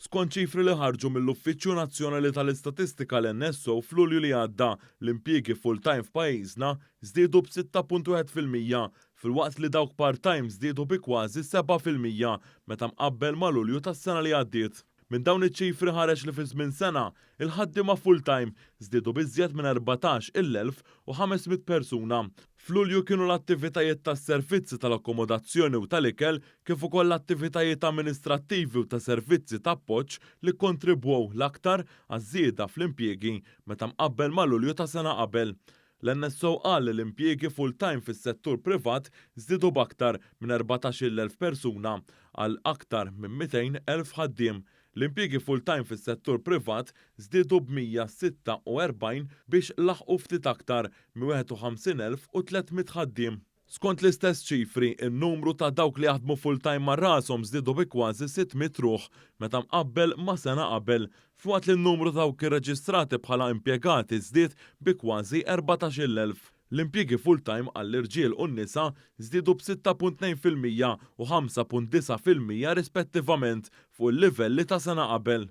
Skont ċifri li ħarġu mill-Uffiċċju Nazzjonali tal-Istatistika l-NSO f'Lulju li għadda, l-impjiegi full-time f'pajjiżna żdiedu b'6.1% filwaqt li dawk part-time żdiedu bi kważi 7% meta mqabbel ma' Lulju tas-sena li għaddiet. Minn dawn iċ-ċifri ħareġ li fi żmien sena, il-ħaddiema full-time żdiedu b'iżjed minn 14,500 persuna. F'Lulju kienu l-attivitajiet tas-servizzi tal-akkomodazzjoni u tal-ikel kif ukoll l-attivitajiet amministrattivi u ta' servizzi ta' appoġġ li kkontribwew l-aktar għaż-żieda fl-impjiegi meta mqabbel ma' Lulju ta' sena qabel. L-NSO qal li l-impjiegi full-time fis-settur privat żdiedu b'aktar minn 14,000 persuna għal aktar minn 200,000 ħaddiem. L-impjiegi full-time fis-settur privat żdiedu b'146 biex laħqu ftit aktar minn 51,300 ħaddiem. Skont l-istess ċifri, in-numru ta' dawk li jaħdmu full-time ma' rashom żdiedu bi kważi 600 ruħ meta mqabbel ma' sena qabel, filwaqt li n-numru ta' dawk irreġistrati bħala impjegati żdied bi kważi 14,000. L-impjiegi full-time għall-irġiel u n-nisa żdiedu b'6.2% u 5.9% rispettivament fuq il-livelli ta' sena qabel.